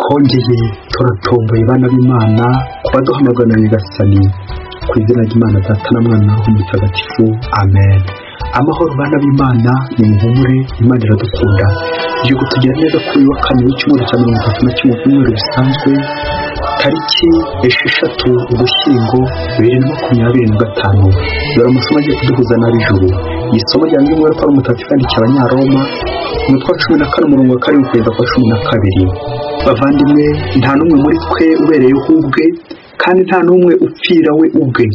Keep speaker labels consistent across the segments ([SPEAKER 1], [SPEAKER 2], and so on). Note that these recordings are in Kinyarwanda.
[SPEAKER 1] Twongeye turatomboye bana b'Imana kuba duhamagana Nyagasani ku izina ry'Imana Data na Mwana na Roho Mutagatifu, amen. Amahoro bana b'Imana, nimuhumure, Imana iradukunda. Ije kutugira neza kuri uyu wa kane w'icyumweru cya 31 cyumweru bisanzwe, tariki 6 Ugushyingo 2025. Dore amasomo agiye kuduhuza n'ab'ijuru. Isomo rya Ngingo Paulo Mutagatifu yandikiye Abanyaroma, umutwe wa 14 umurongo wa 7 kugeza ku wa 12. Bavandimwe, nta n'umwe muri twe ubereyeho ubwe, kandi nta n'umwe upfira we ubwe.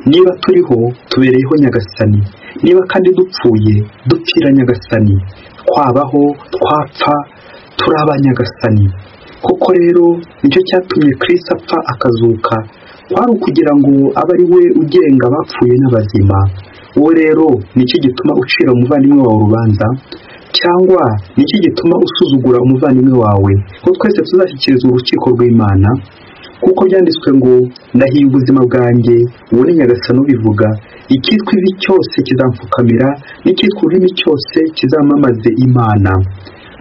[SPEAKER 1] Niba turiho tubereyeho Nyagasani, niba kandi dupfuye dupfira Nyagasani. Twabaho twapfa turaba Nyagasani. Koko rero nicyo cyatumye Kristo apfa akazuka, kwari ukugira ngo abe ari we ugenga abapfuye n'abazima. Wowe rero nicyo gituma ucira umuvandimwe wawe urubanza, cyangwa nicyo gituma usuzugura umuvandimwe wawe? Ko twese tuzashyikirizwa urukiko rw'Imana, kuko byanditswe ngo ndahiye ubuzima bwanjye, uwo ni Nyagasani ubivuga, icyitwa ivi cyose kizampfukamira, n'icyitwa ururimi cyose kizamamaze Imana.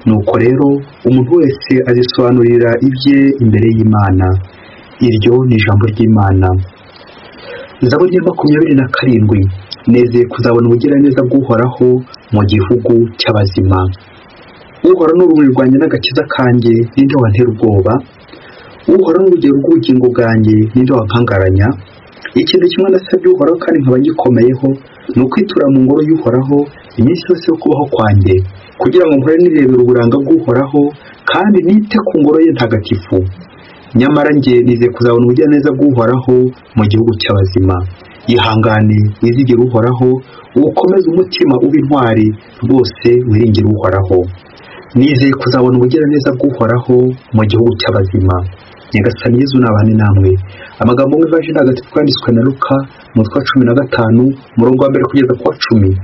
[SPEAKER 1] Nuko rero umuntu wese azisobanurira ibye imbere y'Imana. Iryo ni ijambo ry'Imana. Zaburi ya 27. Nezeye kuzabona ubugiraneza bw'Uhoraho mu gihugu cy'abazima. Uhoraho ni urumuri rwanjye n'agakiza kanjye, ninde wantera ubwoba? Uhoraho ni urugero rw'ubugingo bwanjye, ninde wankangaranya? Ikintu kimwe nasabye Uhoraho kandi nkaba ngikomeyeho, ni ukwitura mu ngoro y'Uhoraho iminsi yose yo kubaho kwanjye, kugira ngo mpore nirebera uburanga bw'Uhoraho kandi nite ku ngoro ye ntagatifu. Nyamara njye nizeye kuzabona ubugiraneza bw'Uhoraho mu gihugu cy'abazima. Ihangane wizigire Uhoraho, ukomeze umutima ube intwari, rwose wiringire Uhoraho. Nizeye kuzabona ubugiraneza bw'Uhoraho mu gihugu cy'abazima. Nyagasani Yezu nabane namwe. Amagambo mu Ivanjiri Ntagatifu yanditswe na Luka, umutwe wa 15, umurongo wa 1 kugeza ku wa 10.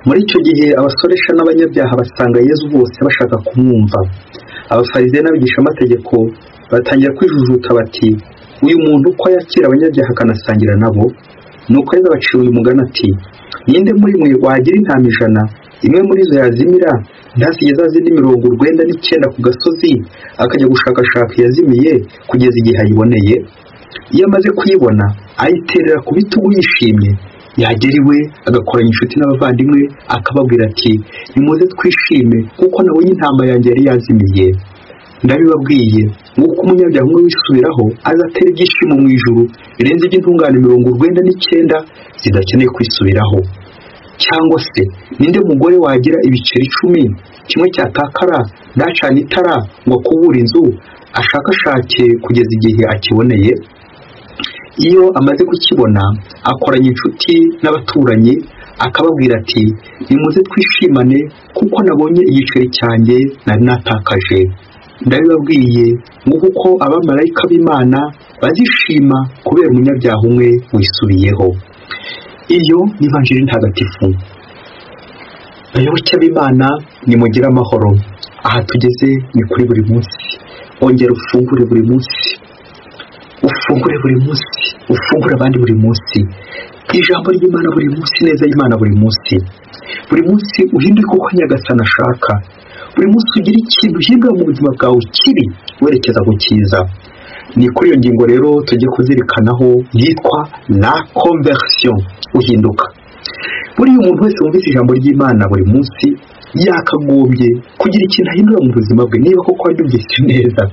[SPEAKER 1] Muri icyo gihe abasoresha n'abanyabyaha basanga Yezu bose bashaka kumwumva. Abafarisayo n'abigishamategeko batangira kwijujuta bati, uyu muntu uko yakira abanyabyaha akanasangira nabo? Nuko Yezu abacira uyu mugani ati, ninde muri mwe wagira intama 100, imwe muri zo yazimira, ntasige za zindi 99 ku gasozi, akajya gushakashaka iyazimiye kugeza igihe ayiboneye? Iyo amaze kuyibona ayiterera ku bitugu yishimye. Yagera iwe agakoranya inshuti n'abavandimwe, akababwira ati, nimuze twishime kuko nabonye intama yanjye yari yazimiye. Ndabibabwiye nk'uko umunyabyaha umwe wisubiraho azatera ibyishimo mu ijuru birenze iby'intungane 99 zidakeneye kwisubiraho. Cyangwa se ninde mugore wagira ibiceri 10, kimwe cyatakara ntacane itara ngo akubure inzu, ashakashake kugeza igihe akiboneye? Iyo amaze kukibona akoranya inshuti n'abaturanyi, akababwira ati, nimuze twishimane kuko nabonye igiceri cyanjye nari natakaje. Ndabibabwiye ngo kuko abamarayika b'Imana bazishima kubera umunyabyaha umwe wisubiyeho. Iyo ni Ivanjiri Ntagatifu. Bayoboke b'Imana, nimugire amahoro. Aha tugeze ni kuri buri munsi. Ongera ufungure buri munsi, ufungure buri munsi, ufungure abandi buri munsi. Ijambo ry'Imana buri munsi, neza y'Imana buri munsi. Buri munsi uhinduke uko Nyagasani ashaka. Buri munsi ugira ikintu uhindura mu buzima bwawe kibi werekeza ku cyiza. Ni kuri iyo ngingo rero tujye kuzirikanaho yitwa la conversion, uhinduka. Buriya umuntu wese wumvise ijambo ry'Imana buri munsi yakagombye kugira ikintu ahindura mu buzima bwe, niba koko aryumvise neza.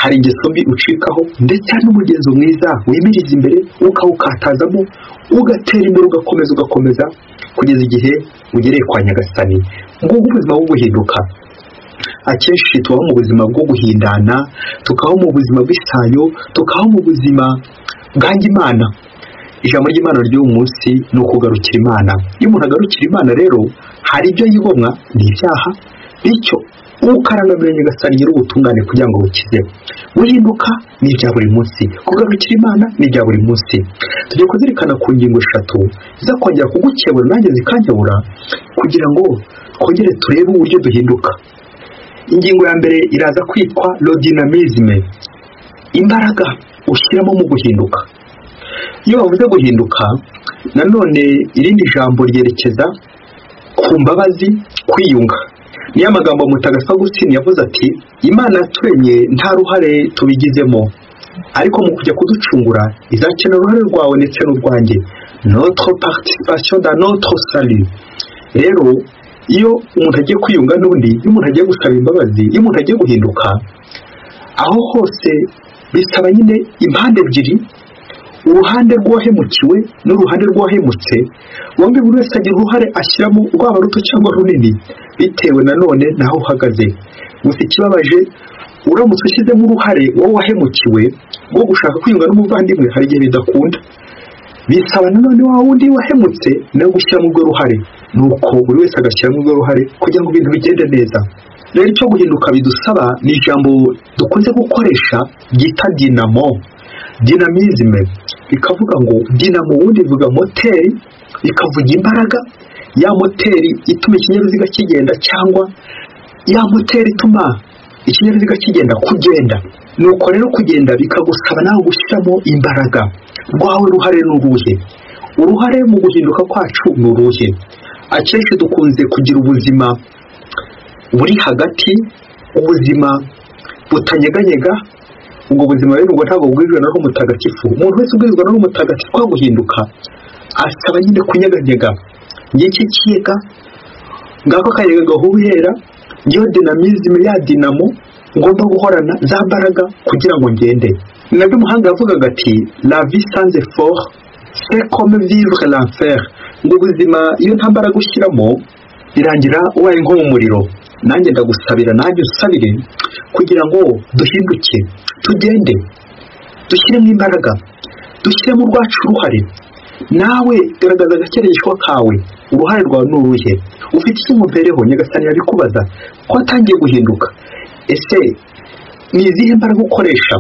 [SPEAKER 1] Hari ingeso mbi ucikaho, ndetse hari n'umugenzo mwiza wimiriza imbere, ukawukatazamo, ugatera imbere, ugakomeza ugakomeza kugeza igihe ugereye kwa Nyagasani. Ngubu ubuzima bwo guhinduka. Akenshi tubaho mu buzima bwo guhindana, tukabaho mu buzima bw'isayo, tukabaho mu buzima bwanga Imana. Ijambo ry'Imana ry'uyu munsi ni ukugarukira Imana. Iyo umuntu agarukira Imana rero hari ibyo yigomwa, ni ibyaha, bityo ukarangamira Nyagasani nyir'ubutungane kugira ngo bukize. Guhinduka ni ibya buri munsi, kugarukira Imana ni ibya buri munsi. Tujye kuzirikana ku ngingo 3 zizakongera kugukebura nanjye zikankebura, kugira ngo twongere turebe uburyo duhinduka. Ingingo ya mbere iraza kwitwa le dynamisme, imbaraga ushyiramo mu guhinduka. Iyo bavuze guhinduka, nanone irindi jambo ryerekeza ku mbabazi, kwiyunga. Niyo amagambo Mutagatifu Agustini yavuze ati, Imana yaturemye nta ruhare tubigizemo, ariko mu kujya kuducungura izakenera uruhare rwawe ndetse n'urwanjye, notre participation dans notre salut. Rero iyo umuntu agiye kwiyunga n'undi, iyo umuntu agiye gusaba imbabazi, iyo umuntu agiye guhinduka, aho hose bisaba nyine impande ebyiri, uruhande rw'uwahemukiwe n'uruhande rw'uwahemutse. Bombi buri wese agira uruhare ashyiramo, rwaba ruto cyangwa runini, bitewe nanone naho uhagaze. Gusa ikibabaje, uramutse ushyizemo uruhare wowe wahemukiwe rwo gushaka kwiyunga n'umuvandimwe, hari igihe bidakunda. Bisaba nanone wa wundi wahemutse nawe gushyiramo urwo ruhare, nuko buri wese agashyiramo urwo ruhare kugira ngo ibintu bigende neza. Rero icyo guhinduka bidusaba ni ijambo dukunze gukoresha ryita dinamo, dynamisme. Bikavuga ngo dinamo ubundi bivuga moteri, bikavuga imbaraga, ya moteri ituma ikinyabiziga kigenda, cyangwa ya moteri ituma ikinyabiziga kigenda kugenda. Nuko rero kugenda bikagusaba nawe gushyiramo imbaraga. Rwawe ruhare ni uruhe? Uruhare mu guhinduka kwacu ni uruhe? Akenshi dukunze kugira ubuzima buri hagati, ubuzima butanyeganyega. Ubwo buzima rero ubwo ntabwo bubwirizwa na Roho Mutagatifu. Umuntu wese ubwirizwa na Roho Mutagatifu kwa guhinduka asaba nyine kunyeganyega. Ngiki kiyaga ngako akayaga gahuhera, ngiyo dynamisme ya dinamo ngomba guhorana za mbaraga kugira ngo ngende. Nabyo umuhanga yavugaga ati la vie sans effort c'est comme vivre l'enfer. Ngo ubuzima iyo nta mbaraga ushyiramo birangira ubaye nko mu muriro. Nanjye ndagusabira, nanjye usabire kugira ngo duhinduke, tugende, dushyiremo imbaraga, dushyiremo urwacu uruhare. Nawe garagaza agakereshwa kawe, uruhare rwawe ni uruhe? Ufite iki mubereho? Nyagasani yabikubaza ko watangiye guhinduka. Ese ni izihe mbaraga ukoresha?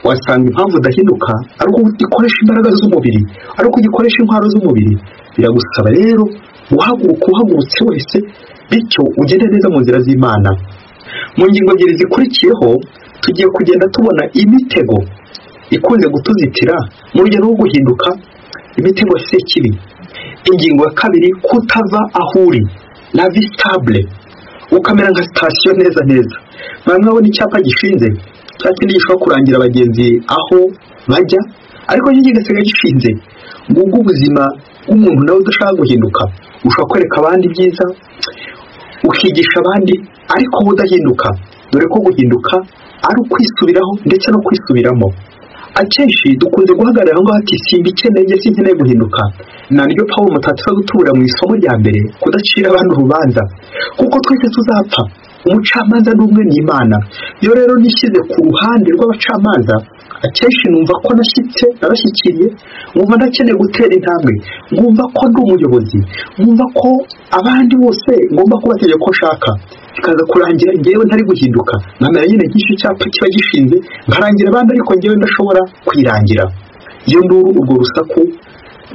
[SPEAKER 1] Wasanga impamvu udahinduka ari uko ugikoresha imbaraga z'umubiri, ari uko ugikoresha intwaro z'umubiri. Biragusaba rero guhaguruka, uhagurutse wese, bityo ugende neza mu nzira z'Imana. Mu ngingo ebyiri zikurikiyeho tugiye kugenda tubona imitego ikunze gutuzitira mu rugero rwo guhinduka, imitego ya sekibi. Ingingo ya kabiri, kutava aho uri, la vie stable, ukamera nka sitasiyo neza neza. Bamwe babona icyapa gishinze cya kindi gishobora kurangira abagenzi aho bajya, ariko cyo kigasiga gishinze. Ngubwo ubuzima bw'umuntu nawe udashaka guhinduka. Ushobora kwereka abandi ibyiza, ukigisha abandi, ariko wowe udahinduka. Dore ko guhinduka ari ukwisubiraho ndetse no kwisubiramo. Akenshi dukunze guhagarara aho ngaho ati simbikeneye, sinkeneye guhinduka. Naryo Pawulo mutagatifu aduturira mu isomo rya mbere, kudacira abantu urubanza, kuko twese tuzapfa. Umucamanza ni umwe, ni Imana. Iyo rero nishyize ku ruhande rw'abacamanza, akenshi numva ko nashyitse, narashyikiriye, nkumva ndakeneye gutera intambwe, nkumva ko ndi umuyobozi, nkumva ko abandi bose ngomba kubategeka ko nshaka. Bikaza kurangira ngewe ntari guhinduka, nkamera nyine nk'icyo cyapa kiba gishinze, nkarangira abandi, ariko ngewe ndashobora kwirangira. Iyo nduru, urwo rusaku,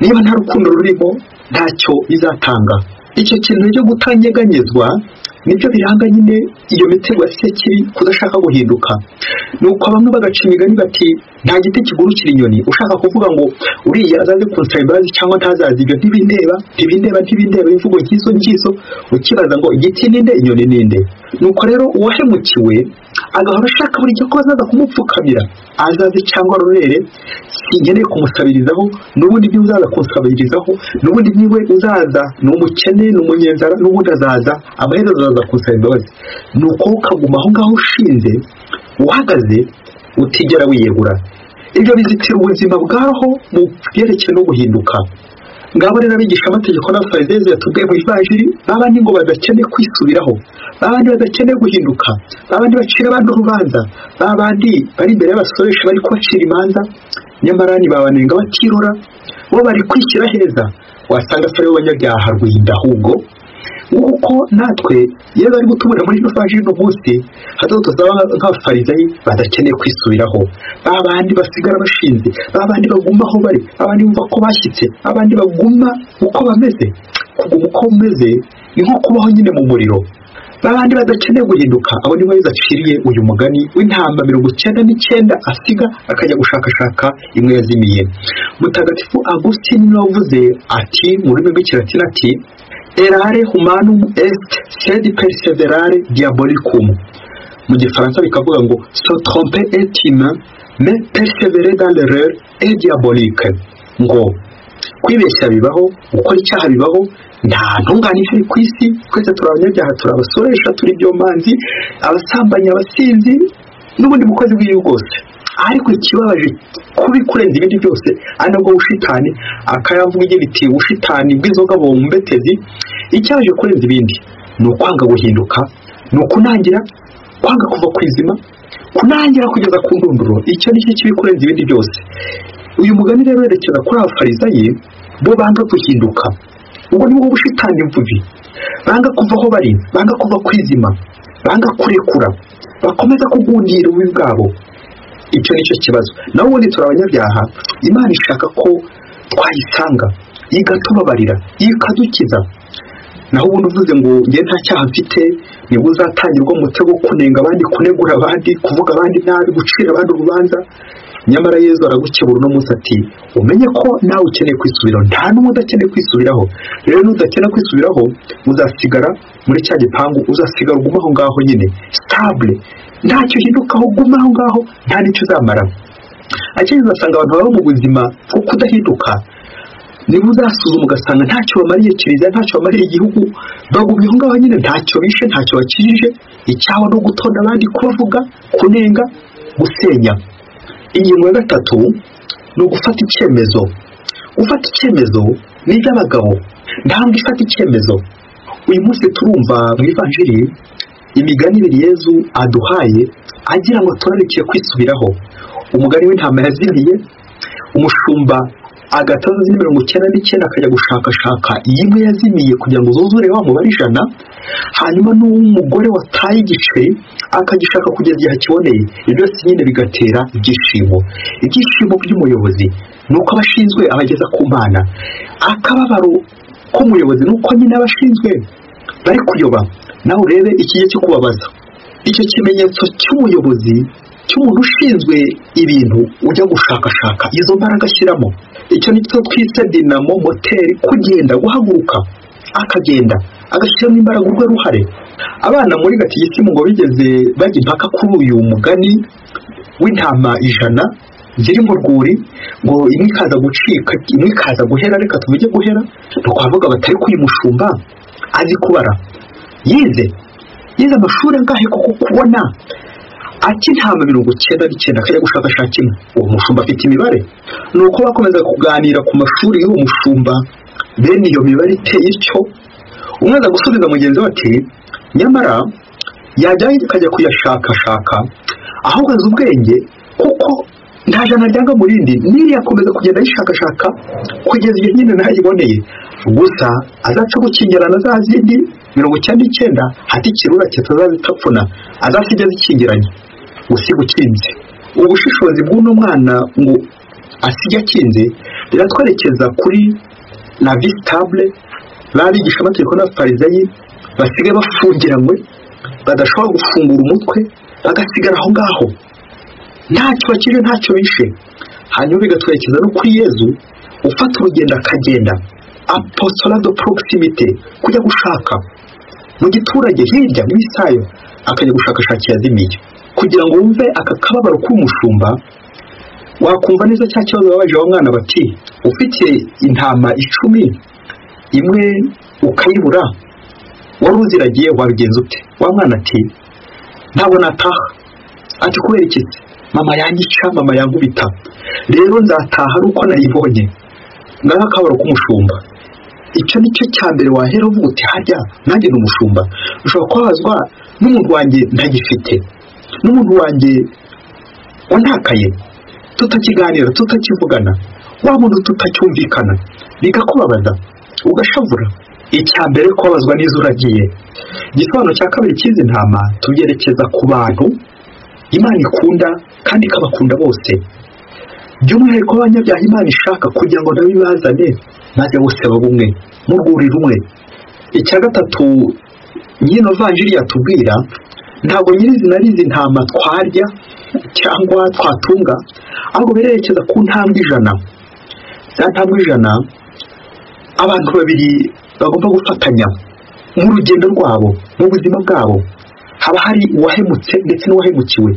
[SPEAKER 1] niba nta rukundo rurimo, ntacyo bizatanga. Icyo kintu cyo gutanyeganyezwa nibyo biranga nyine iyo mitego ya sekibi, kudashaka guhinduka. Nuko bamwe bagaca imigani bati nta giti kigurukira inyoni, ushaka kuvuga ngo uriya azaze kunsaba imbabazi cyangwa ntazaze, ibyo ntibindeba, ntibindeba, ntibindeba, imvugo nk'izo ngizo, ukibaza ngo igiti ninde, inyoni ninde? Nuko rero uwahemukiwe agahora ashaka buri gihe ko azaza kumupfukamira, azaze cyangwa arorere, sinkeneye kumusabirizaho, n'ubundi niwe uzaza kunsabirizaho, n'ubundi niwe uzaza, ni umukene, ni umunyenzara, n'ubundi azaza, amaherezo azaza kunsaba imbabazi. Nuko ukaguma aho ngaho ushinze, uhagaze, utigera wiyegura. Ibyo bizitira ubuzima bwaho mu byerekeye no guhinduka. Ngabo rero abigisha amategeko n'abafarizeyo yatubwiye mu ivanjiri, babandi ngo badakeneye kwisubiraho, babandi badakeneye guhinduka, babandi bacira abandi urubanza, babandi bari imbere y'abasoresha bari kubacira imanza, nyamara ntibabanenga batirora, bo bari kwishyira heza, wasanga atari bo banyabyaha rwinda ahubwo. Nguko natwe iyo bari gutubura muri ino vanjiri uno munsi, hato tuzaba nk'abafarizeyi badakeneye kwisubiraho, babandi basigara bashinze, babandi baguma aho bari, babandi bumva ko bashyitse, babandi baguma uko bameze. Kuguma uko umeze ni nko kubaho nyine mu muriro. Babandi badakeneye guhinduka, abo nibo Yezu aciriye uyu mugani w'intama 99 asiga akajya gushakashaka imwe yazimiye. Mutagatifu Agusitini niwe wavuze ati mu rurimi rw'ikilatini ati errare humanum est sed perseverare diabolicum. Mu gifaransa bikavuga ngo se tromper est humain, mais persévérer dans l'erreur est diabolique. Ngo kwibeshya bibaho, gukora icyaha bibaho, nta ntungane ihari ku isi, twese turi abanyabyaha, turi abasoresha, turi ibyomanzi, abasambanyi, abasinzi n'ubundi bukozi bw'ibi bwose. Ariko ikibabaje kubi kurenza ibindi byose ari nabwo bushitani, akayavuga igira iti ubushitani bw'inzoga bumbetezi. Icyabaje kurenza ibindi ni ukwanga guhinduka, ni ukunangira, kwanga kuva ku izima, kunangira kugeza ku ndunduro. Icyo nicyo kibi kurenza ibindi byose. Uyu mugani rero werekeza kuri abafarisayi, bo banga guhinduka. Ubwo nibwo bushitani bubi, banga kuva aho bari, banga kuva ku izima, banga kurekura, bakomeza kugundira ububi bwabo. Icyo nicyo kibazo. Naho ubundi turi abanyabyaha, Imana ishaka ko twayisanga ikatubabarira, ikadukiza. Naho ubundi uvuze ngo njye nta cyaha mfite, nibwo uzatangirwa umutego wo kunenga abandi, kunegura abandi, kuvuga abandi nabi, gucira abandi urubanza. Nyamara Yezu aragukebura uno munsi ati umenye ko nawe ukeneye kwisubiraho, nta n'umwe udakeneye kwisubiraho. Rero nudakeneye kwisubiraho uzasigara muri cya gipangu, uzasigara uguma aho ngaho nyine stable, ntacyo uhindukaho, guma aho ngaho, nta n'icyo uzamara. Akenshi uzasanga abantu baba mu buzima bwo kudahinduka, niba uzasuzuma ugasanga ntacyo bamariye kiliziya, ntacyo bamariye igihugu, bagumye aho ngaho nyine, ntacyo bishe, ntacyo bakijije. Icyaha no gutonda abandi, kubavuga, kunenga, gusenya. Ingingo ya gatatu ni ugufata icyemezo. Gufata icyemezo ni iby'abagabo, ntabwo ifata icyemezo. Uyu munsi turumva mu ivanjiri imigani ibiri Yezu aduhaye agira ngo turarikiye kwisubiraho. Umugani w'intama yazimiye, umushumba agataza izindi 99 akajya gushakashaka imwe yazimiye kugira ngo zuzure wa mubare 100, hanyuma n'umugore wataye igiceri akagishaka kugeza igihe akiboneye. Ibyo byose nyine bigatera ibyishimo. Ibyishimo by'umuyobozi ni uko abashinzwe abageza ku Mana. Akababaro k'umuyobozi ni uko nyine abashinzwe bari kuyoba. Nawe urebe ikigiye cyo kubabaza. Icyo kimenyetso cy'umuyobozi, cy'umuntu ushinzwe ibintu ujya gushakashaka izo mbaraga ashyiramo, icyo ni cyo twise dinamo, moteri, kugenda, guhaguruka, akagenda agashyiramo imbaraga, urwe ruhare. Abana muri gatigisimu ngo bigeze bajya impaka kuri uyu mugani w'intama 100 ziri mu rwuri, ngo imwe ikaza gucika, imwe ikaza guhera, reka tuvuge guhera. Ni ukuvuga batari ko uyu mushumba azi kubara, yize amashuri angahe koko kubona ati intama 99 akajya gushakashaka imwe. Uwo mushumba afite imibare. Ni uko bakomeza kuganira ku mashuri y'uwo mushumba bene iyo mibare iteye ityo. Umwe aza gusubiza mugenzi we ati nyamara yajya akajya kuyashakashaka ahubwo azi ubwenge, kuko nta jana ryanga mu rindi, n'iriya akomeza kugenda ayishakashaka kugeza igihe nyine ntayiboneye. Gusa azaca gukingirana za zindi 99, hati ikirura kitazazitapfuna, azasiga zikingiranye, gusiga ukinze. Ubushishozi bw'uno mwana ngo asige akinze biratwerekeza kuri la vie stable. Babigisha amategeko n'abafarisayi basigaye bafungiranywe, badashobora gufungura umutwe, bagasigara aho ngaho ntacyo bakije, ntacyo bishe. Hanyuma bigatwerekeza no kuri Yezu ufata urugendo akagenda, apostolat de proximité, kujya gushaka mu giturage hirya mu isayo, akajya gushakashaka iyazimiye. Kugira ngo wumve aka kababaro k'umushumba, wakumva neza cya kibazo babaje wa mwana bati ufite intama 10 imwe ukayibura, wari uziragiye, wabigenza ute? Wa mwana ati ntabwo nataha. Ati kubera iki? Mama yanyica, mama yankubita, rero nzataha ari uko nayibonye. Ngaho akababaro k'umushumba. Icyo nicyo cya mbere wahera uvuga uti harya nanjye ni umushumba, ushobora kubabazwa n'umuntu wanjye ntagifite, n'umuntu wanjye wantakaye, tutakiganira, tutakivugana, wa muntu tutacyumvikana, bigakubabaza ugashavura. Icya mbere kubabazwa n'izo uragiye. Igisobanuro cya kabiri cy'izi ntama tubyerekeza ku bantu Imana ikunda kandi ikabakunda bose, by'umwihariko abanyabyaha Imana ishaka kugira ngo nabo ibazane maze bose babe umwe mu rwuri rumwe. Icya gatatu nyino vanjiri yatubwira, ntabwo nyirizina ari izi ntama twarya cyangwa twatunga, ahubwo birerekeza ku ntambwe 100. Za ntambwe 100 abantu babiri bagomba gufatanya mu rugendo rwabo, mu buzima bwabo. Haba hari uwahemutse ndetse n'uwahemukiwe.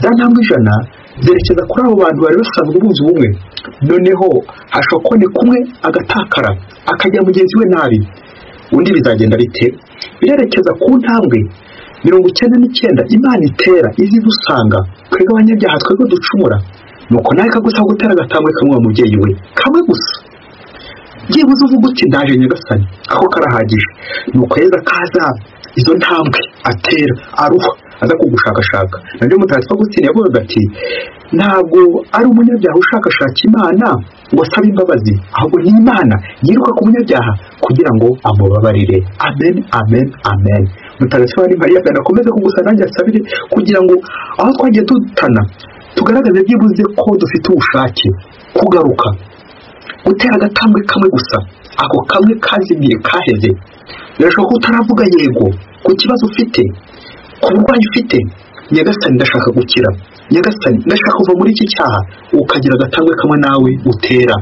[SPEAKER 1] Za ntambwe 100 zerekeza kuri abo bantu bari basanzwe bunze ubumwe. Noneho hashobora kuboneka umwe agatakara akajya mugenzi we nabi, undi bizagenda bite? Birerekeza ku ntambwe 99 Imana itera izi dusanga twebwe abanyabyaha, twebwe ducumura. Nuko nawe kagusaba gutera agatambwe kamwe wa mubyeyi we, kamwe gusa, byibuze uvuga uti ndaje Nyagasani, ako karahagije. Nuko Yezu akaza izo ntambwe atera aruha aza kugushakashaka. Nabyo Mutagatifu Agusitini yavugaga ati ntabwo ari umunyabyaha ushakashaka Imana ngo asabe imbabazi, ahubwo ni Imana yiruka ku munyabyaha kugira ngo amubabarire. Amen, amen, amen. Mutagatifu Mariya akomeze kugusa nanjye asabire, kugira ngo aho twagiye dutana tugaragaze byibuze ko dufite ubushake kugaruka, gutera agatambwe kamwe gusa, ako kamwe kazimiye kaheze. Birashoboka ko utaravuga yego ku kibazo ufite, ku burwayi ufite. Nyagasani ndashaka gukira, Nyagasani ndashaka kuva muri iki cyaha, ukagira agatambwe kamwe nawe utera.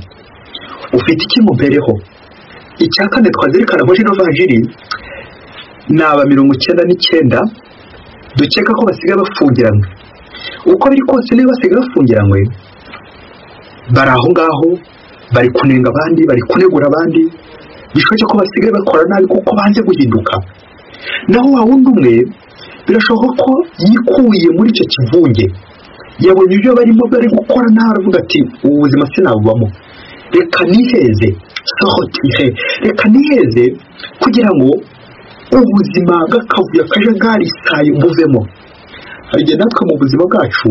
[SPEAKER 1] Ufite iki mumpereho? Icya kane twazirikana muri ino vanjiri ni aba 99 dukeka ko basigaye bafungiranywe. Uko biri kose niba basigaye bafungiranywe, bari aho ngaho bari kunenga abandi, bari kunegura abandi, bishoboke ko basigaye bakora nabi kuko banze guhinduka. Naho wa wundi umwe birashoboka ko yikuye muri icyo kivunge, yabonye ibyo barimo bari gukora nawe aravuga ati ubu buzima sinabubamo, reka niheze, sohotire, reka niheze kugira ngo ubuzima bw'akavuyo akajagari sayo buvemo. Hari igihe natwe mu buzima bwacu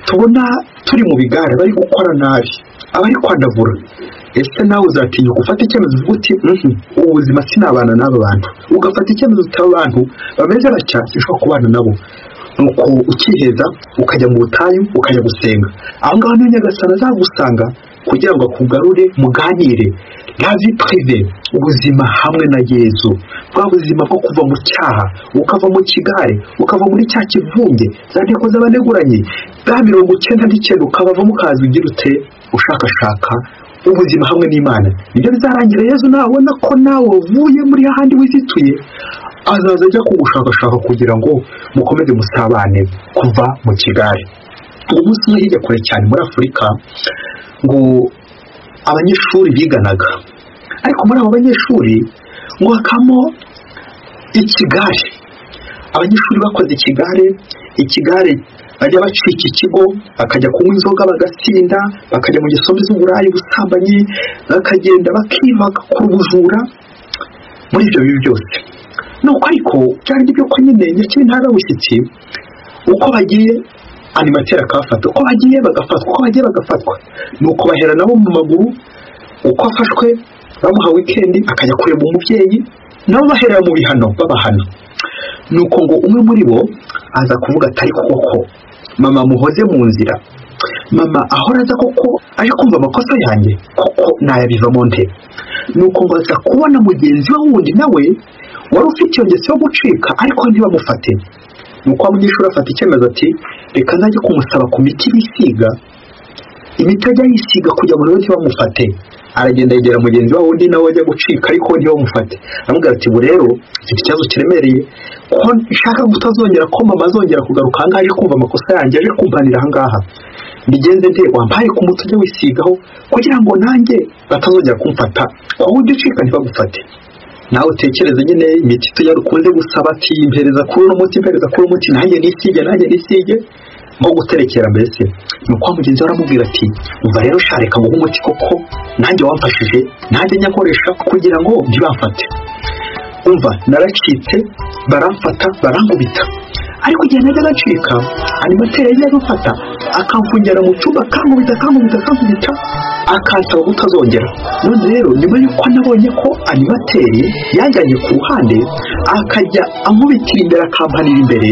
[SPEAKER 1] tubona turi mu bigare bari gukora nabi, abari kwandavura. Ese nawe uzatinyuka ufata icyemezo uvuga uti ubu buzima sinabana n'aba bantu, ugafata icyemezo uti aba bantu bameze batya sinshobora kubana nabo. Nuko ukiheza ukajya mu butayu ukajya gusenga. Aho ngaho niyo Nyagasani azagusanga kugira ngo akugarure muganire la vie privée, ubuzima hamwe na Yezu, bwa buzima bwo kuva mu cyaha ukava mu kigare ukava muri cya kivunge za nteko z'abaneguranye bwa 99 ukabavamo ukaza ugira ute ushakashaka ubuzima hamwe n'Imana. Nibyo bizarangira Yezu nabona ko nawe uvuye muri hahandi wizituye, azaza ajya kugushakashaka kugira ngo mukomeze musabane kuva mu kigare. Umunsi umwe hirya kure cyane muri Afurika ngo abanyeshuri biganaga, ariko muri abo banyeshuri ngo hakamo ikigare. Abanyeshuri bakoze ikigare, ikigare bajya bacika ikigo bakajya kunywa inzoga bagasinda, bakajya mu ngeso z'uburayi ubusambanyi, bakagenda bakiba ku bujura muri ibyo bibi byose. Nuko ariko byari byo ko nyine nyakiri ntarabushyitsi, uko bagiye animatera akafata, uko bagiye bagafatwa, uko bagiye bagafatwa. Nuko bahera nabo mu maguru, uko afashwe bamuha weekend akajya kureba umubyeyi, nabo bahera mu bihano babahana. Nuko ngo umwe muri bo aza kuvuga atari koko mama muhoze mu nzira, mama ahora aza koko aje kumva amakosa yanjye, koko nayabivamo nte? Nuko ngo aza kubona mugenzi we wundi nawe wari ufite iyo ngeso yo gucika ariko ntibamufate. Nuko wa munyeshuri afata icyemezo ati reka nzajye kumusaba ku miti bisiga, imiti ajya yisiga kugira ngo ntibamufate. Aragenda yegera mugenzi we wundi nawe ajya gucika ariko ntibamufate, aramubwira ati ubu rero mfite ikibazo kiremereye ko nshaka kutazongera ko mama azongera kugaruka aha ngaha aje kumva amakosa yanjye, aje kumpanira aha ngaha, mbigenze nte? Wampaye ku muti ujya wisigaho kugira ngo nanjye batazongera kumfata, wowe ujye ucika ntibagufate. Nawe utekereze nyine imiti tujya dukunze gusaba ati mpereza kuri uno muti, mpereza kuri uno muti, nanjye nisige, nanjye nisige, nko guterekera mbese. Nuko wa mugenzi we aramubwira ati umva rero sha reka nguhe umuti koko nanjye wamfashije, nanjye nyakoresha kugira ngo ntibamfate. Umva naracitse baramfata barankubita, ariko igihe najyaga ncika animateri yajyaga amfata akamfungira mu cyumba akankubita akankubita akankubita akansaba kutazongera. None rero nyuma y'uko nabonye ko animateri yanjyanye ku ruhande akajya ankubitira imbere akampanira imbere,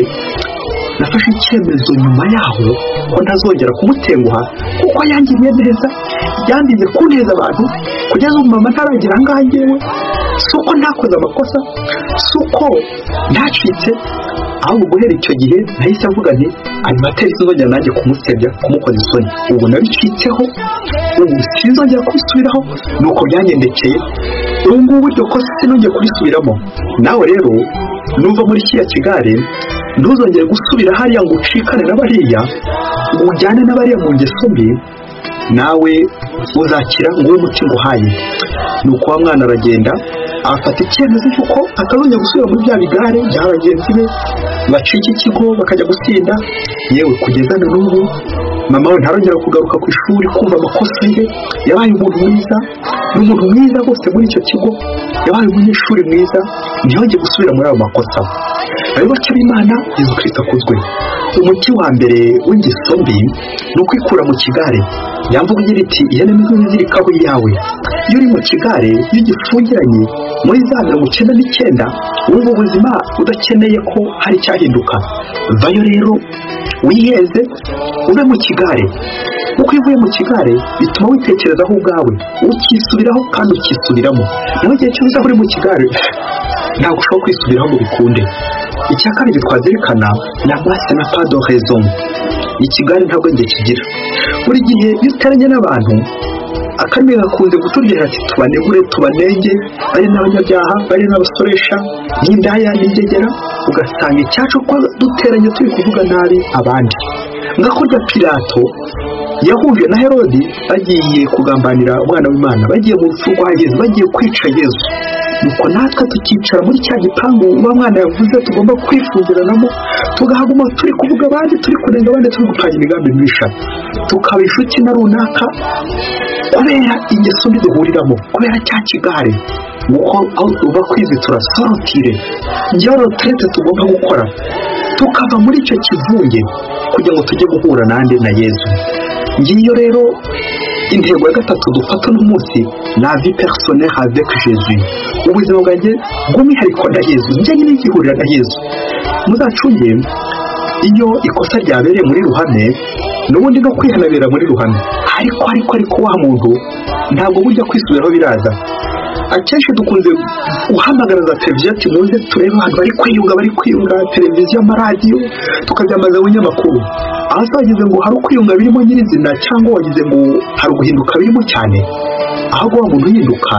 [SPEAKER 1] nafashe icyemezo nyuma yaho ko ntazongera kumutenguha kuko yangiriye neza, yandize kuneza abantu kugeza ubu mama ntaragira aha ngaha njyewe. Si uko ntakoze amakosa, si uko ntacitse, ahubwo guhera icyo gihe nahise mvuga nti animateri sinzongera nanjye kumusebya, kumukoza isoni, ubu nabicitseho, ubu sinzongera kubisubiraho. Nuko byangendekeye ubu ngubu iryo kosa sinongeye kurisubiramo. Nawe rero nuva muri kiriya kigare Ntuzongere gusubira hariya ngo ucikane n'abariya, ngo ujyane n'abariya mu ngeso mbi, nawe uzakira ngo uwo muti nguhaye. Nuko wa mwana aragenda afata icyemezo cy'uko atazongera gusubira muri bya bigare bya bagenzi be bacika ikigo bakajya gusinda. Yewe kugeza na n'ubu mama we ntarongera kugaruka ku ishuri kumva amakosa ye. Yabaye umuntu mwiza, ni umuntu mwiza rwose muri icyo kigo, yabaye umunyeshuri mwiza, ntiyongeye gusubira muri ayo makosa. Abayoboke b'Imana, Yezu Kristo akuzwe. Umuti wa mbere w'ingeso mbi ni ukwikura mu kigare. Yamvuga igira iti ihene nizo zizirikaho iyawe. Iyo uri mu kigare, iyo ugifungiranye muri za 99, wumva ubuzima udakeneye ko hari icyahinduka. Vayo rero wiheze, ube mu kigare. Uko iyo uvuye mu kigare bituma witekerezaho ubwawe, ukisubiraho kandi ukisubiramo. Naho igihe cyose uzaba uri mu kigare ntabwo ushobora kwisubiraho ngo bikunde. Icya kabiri twazirikana, la masse n'a pas de raison. Ikigare nta bwenge kigira. Buri gihe iyo uteranye n'abantu, akarimi gakunze kuturyohera ati tubanegure, tubanenge, bari n'abanyabyaha, bari n'abasoresha, n'indaya, n'ingegera, ugasanga icyacu ko duteranye turi kuvuga nabi abandi. Nka kurya Pilato yahuje na Herodi bagiye kugambanira umwana w'Imana, bagiye mu rupfu rwa Yezu, bagiye kwica Yezu. Nuko natwe tukicara muri cya gipangu wa mwana yavuze tugomba kwifungiranamo, tugahaguma turi kuvuga abandi, turi kunenga abandi, turi gupanga imigambi mibisha, tukaba inshuti na runaka kubera ingeso mbi duhuriramo, kubera cya kigare. Nuko aho uva kwizitura sorotire, ngewe retraite tugomba gukora, tukava muri icyo kivunge kugira ngo tujye guhura nande na Yezu. Ngiyo rero intego ya gatatu dufata uno munsi, la vie personnelle avec Jésus. Ubuzima bwanjye bw'umwihariko na Yezu, njye nyine ngihurira na Yezu. Muzacunge iyo ikosa ryabereye muri ruhame, n'ubundi no kwihanabira muri ruhame, ariko wa muntu ntabwo burya kwisubiraho biraza. Akenshi dukunze guhamagara za televiziyo ati muze turebe abantu bari kwiyunga, televiziyo, amaradiyo, tukabyambaza abanyamakuru. Aho wagize ngo hari ukwiyunga birimo nyirizina, cyangwa wagize ngo hari uguhinduka birimo cyane. Ahubwo wa muntu uhinduka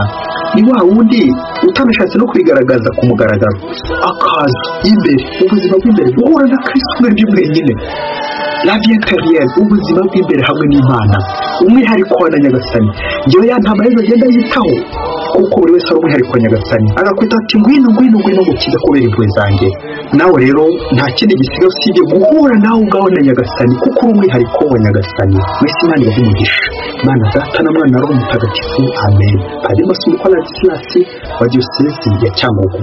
[SPEAKER 1] ni wa wundi utanashatse no kwigaragaza ku mugaragaro, akaza imbere, ubuzima bw'imbere, guhura na Kristo mwebwe mwenyine. La vie intérieure, ubuzima bw'imbere hamwe n'Imana, umwihariko wa Nyagasani. Ngewe ya ntama rero agenda yitaho, kuko buri wese ari umwihariko wa Nyagasani. Agakwita ati ngwino ngwino ngwino gukiza kubera impuhwe zanjye. Nawe rero nta kindi gisigaye usibye guhura nawe ubwawe na Nyagasani, kuko uri umwihariko wa Nyagasani. Mwese Imana ibahe umugisha. Imana Data na Mwana na Roho Mutagatifu. Amen. Padiri Masumbuko Ladislas wa Diyosezi ya Cyangugu.